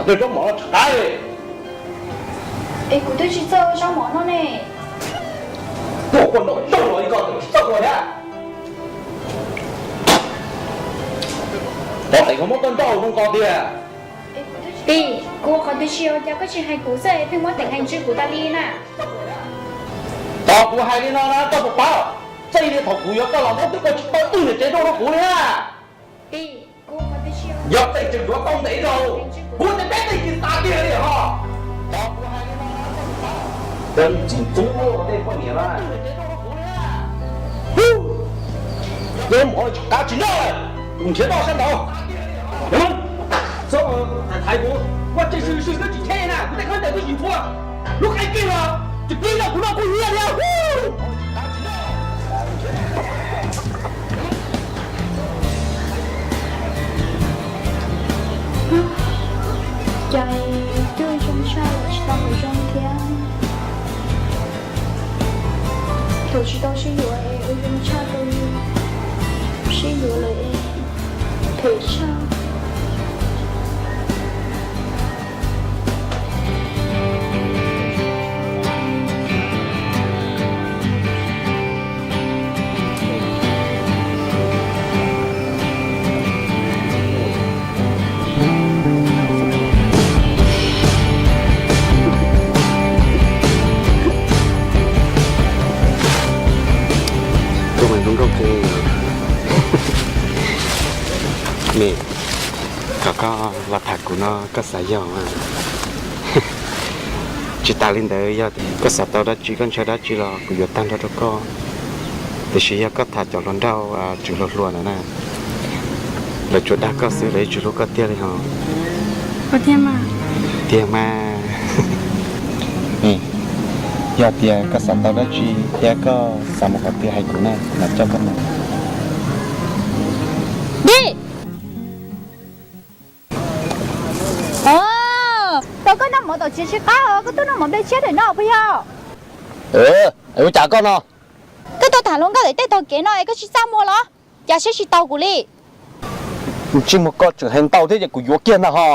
Yog zaub mov los tsis qab li. Es kuv twb tsis txawj ua zaub mov no ne. Tuaj kua nraum zoov los ib ko tsis txawj ua thiab. Pov teem koj muab koj nrauj zoo ko tiag. Pim, kuv ua qhov twg tsis yog, cas koj tsis hais kuv xwb pheej muab teem hais ntswg kuv tas li na. Tos kuv hais li no na koj puas paub, txij li thaum kuv yuav koj los ntawd twb koj tsis tau twg niam tsev nrauj rau kuv li na. Yog tej tseem yuav tau ntev rau, kuv tej peb tej tsis tas tiag li ho. Tos kuv hais li no na, txim ntxub tej poj niam na. Zaub mov tsis qab tsis noj, kuv nrhiav noj sab nraud. Thaiv kuv, ua tseem sib sib twb tsis cheb na, kuv tej khaub ncaws twb tsis nthua, lub qe kiag los tsis pib rau kuv noj kuv nyiaj thiab. Cas twb zoo tshaj los tsis tau hais zoo thiab. Thaum tsis tau sib yuav es ua zoo tshaj rau yus, sib yuav lawm es phem tshaj. Tuaj mas zoo nkauj kawg. Mim, thaum koj los tham kuv no koj xav yog mas. Tsis tas li ntawd, yog koj xav tau dab tsi, koj ntshaw dab tsi los kuv yuav tag nrho rau koj. Tiam sis yog koj tham cov hluas nraug tseem hluas hluas ntawd na, lawv tsuas dag koj xwb, lawv yeej tsis hlub koj tiag li ho. Tiag mas. Yog tias koj xav tau dab tsi thiab koj xav mus qhov twg hais kuv na, kuv mam coj koj mus. Tau koj noj mov tom tsev tsis qab os, koj tuaj noj mov nplej tshiab ntawm no puas yog? Ua cas koj no? Koj tuaj tham hluas nkauj ntawm tej tog kev no es koj tsis txaj muag los? Cas siab tsis tau kuv li? Ntsej muag koj tseem hais ntau thiab ces kuv yuav kiag ntag ho.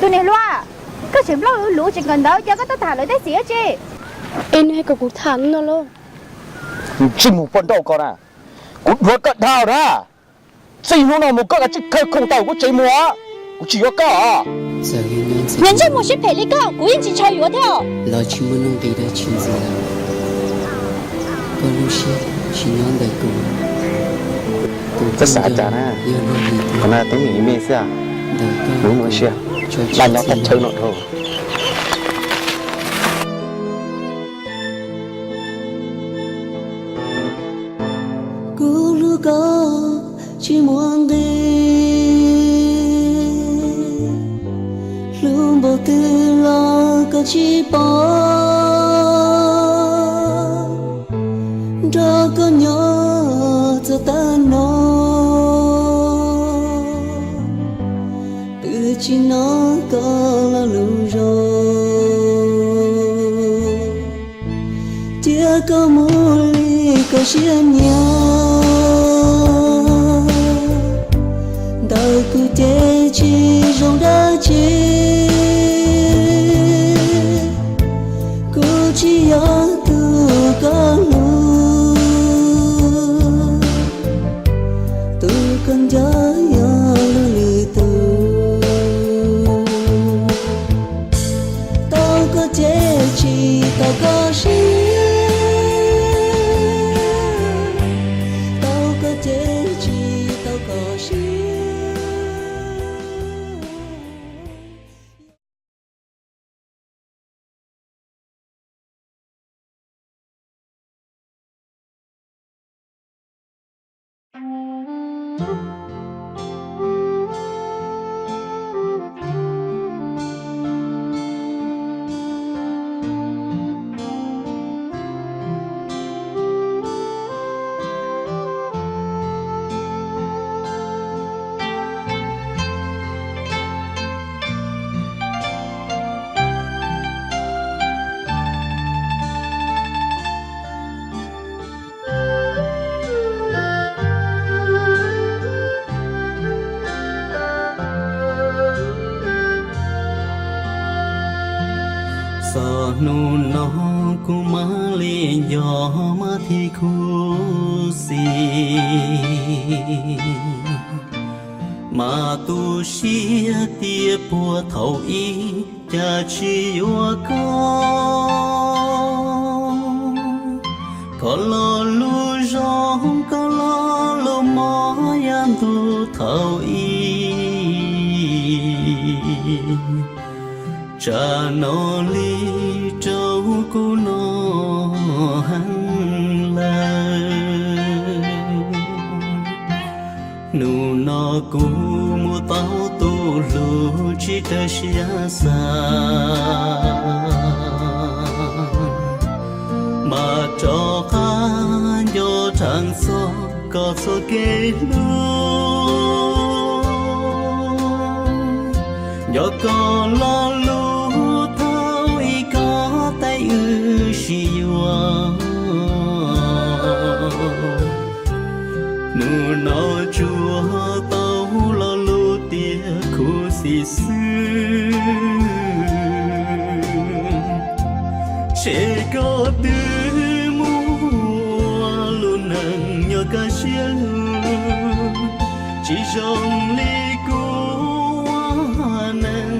Tus niam hluas, koj tseem nplauj luv tseem kawm ntawv, cas koj tuaj tham lawv tej txiv dab tsi? Es nws hais kom kuv tham no lauj. Ntsej muag poj nrauj ko na, kuv dhuav koj dhau na. Txij hnub no mus koj kav tsij khawb khoom tau kuv tsev mus, kuv tsis yuav koj. Niag ntsej muag siab phem li koj, kuv yeej tsis ntshaw yuav thiab. Koj xav cas na? Qhov no twb me me xwb, hnub no sia, daj nyob tag chaw no dhau. Kuv hlub koj tsis muaj nqis, hlub npaum twg los koj tsis pom, nrog koj nyob txog tag no. Twb tsis hnov koj lo lus zoo, cia koj mus li koj siab nyiam. Ntawm kuv ces tsis zoo dab tsi, kuv tsis yog tus koj hlub, tus koj nco yog lwm tus. Tau koj ces tsis tau koj siab, tau koj ces tsis tau koj siab. Txog hnub no kuv mam li nco mas thiaj khuv xim, mas tu siab tias puag thaum ub cas tsis yuav koj. Koj lo lus zoo, koj lo lus mob yam ntuj thaum ub, tsam no li rau kuv no heev lawm. Hnub no kuv mus tau tus hlub tsis raws siab xav, mas rov qab nco rheev txog koj txoj kev hlub. Nco koj lo lus thaum ub, koj teb wb sib yuav. Hnub no tsuas tau lo lus tias khuv xim xwb. Ces koj twb muaj lub neej nyob kaj siab lug, tsis zoo li kuv ua neej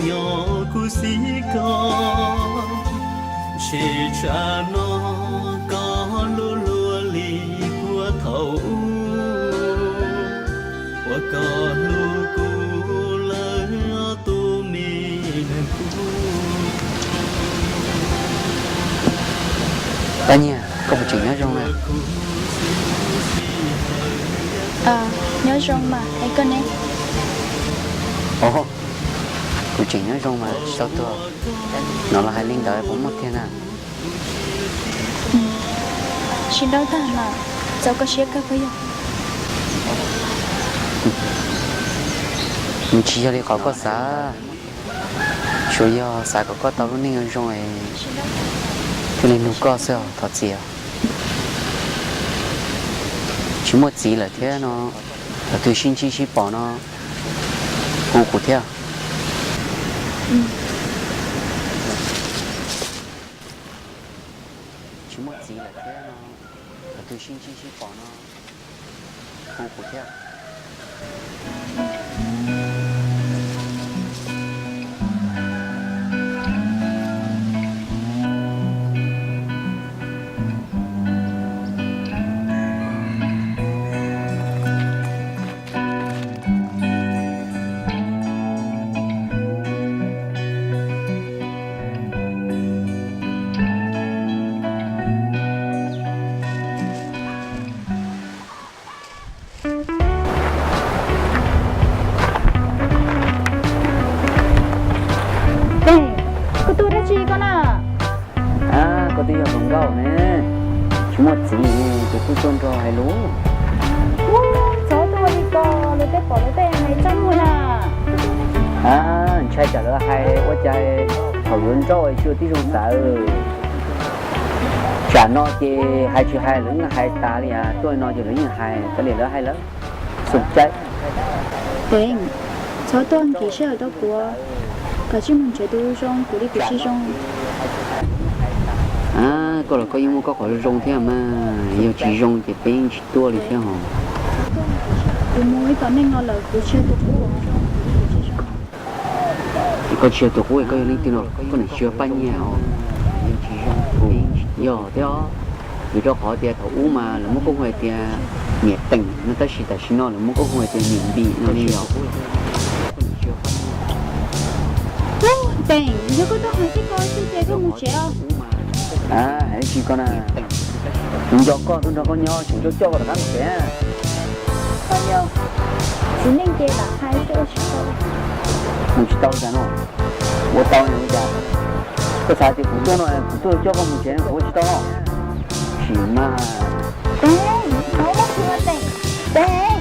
nyob khuv xim koj. Ces tsam no koj hlub luag li puag thaum ub, uas koj hlub kuv lawm ob tug me neeg kuv. Paj Nyiaj, koj puas tseem nyob zoo na? Nyob zoo mas, es koj ne? Ov, kuv tseem nyob zoo mas, tsis tau tuag. Hnov los hais li ntawd puas muaj tiag na? Tsis tau tag mas, txaus koj siab kawg puas yog? Nws tsis yog li qhov koj xav, tsuas yog xav kom koj tau lub neej zoo es thiaj li nug koj xwb os, thov txim os. Tsis muaj txiv lawm thiab no, thaum twg sib ntsib sib pom no hu kuv thiab. Tsis muaj txiv lawm thiab no, thaum twg sib ntsib sib pom no hu kuv thiab. Koj tuaj dab tsi koj na? Koj twb yog hluas nkauj ne, tsis muaj txiv, tus twb tuaj nrog hais lus. Txhob tuaj li ko, lawv tej pom lawv tej hais txaj muag na. Ntshai tsam lawv hais ua cas thaum yuav nrauj tsis ua tib zoo txawv. Tsam no ces hais tsis hais lawv yeej hais tas li, tuaj no ces lawv yeej hais tas li, lawv hais lawv xum caib. Teev, txhob tuaj nkim sij hawm rau kuv, kav tsij mus nrhiav tus zoo kuv li kuv tsis zoo. Koj los koj yeej muaj koj qhov zoo thiab mas, yog tsis zoo ces peb yeej tsis tuaj li thiab hos. Kuv mus ib tom neej no lawm kuv tsis yog tus qub. Koj tsis yog tus qub, koj yog leej twg no? Koj niam tsis yog Paj Nyiaj os? Yog thiab, vim rau qhov tias thaum ub mas lawv muab koj hu hais tias niam Teem no, tab sis tam sim no lawv muab koj hu hais tias niam Npis no li os. Teem, yog koj tuaj hais xwb koj xwb ces koj mus tsev os. Hais tsis koj na, kuv nco koj tuaj nrog koj nyob, tseem coj coj koj rov qab mus tsev. Koj yog txiv neej ces lam hais, mus tsis tau li cas no. Ua tau li cas? Koj xav tias kuv tuaj no kuv tuaj coj koj mus tsev no kuv ua tsis tau. Tsis mas. Teem, no muab kuv teem, teem.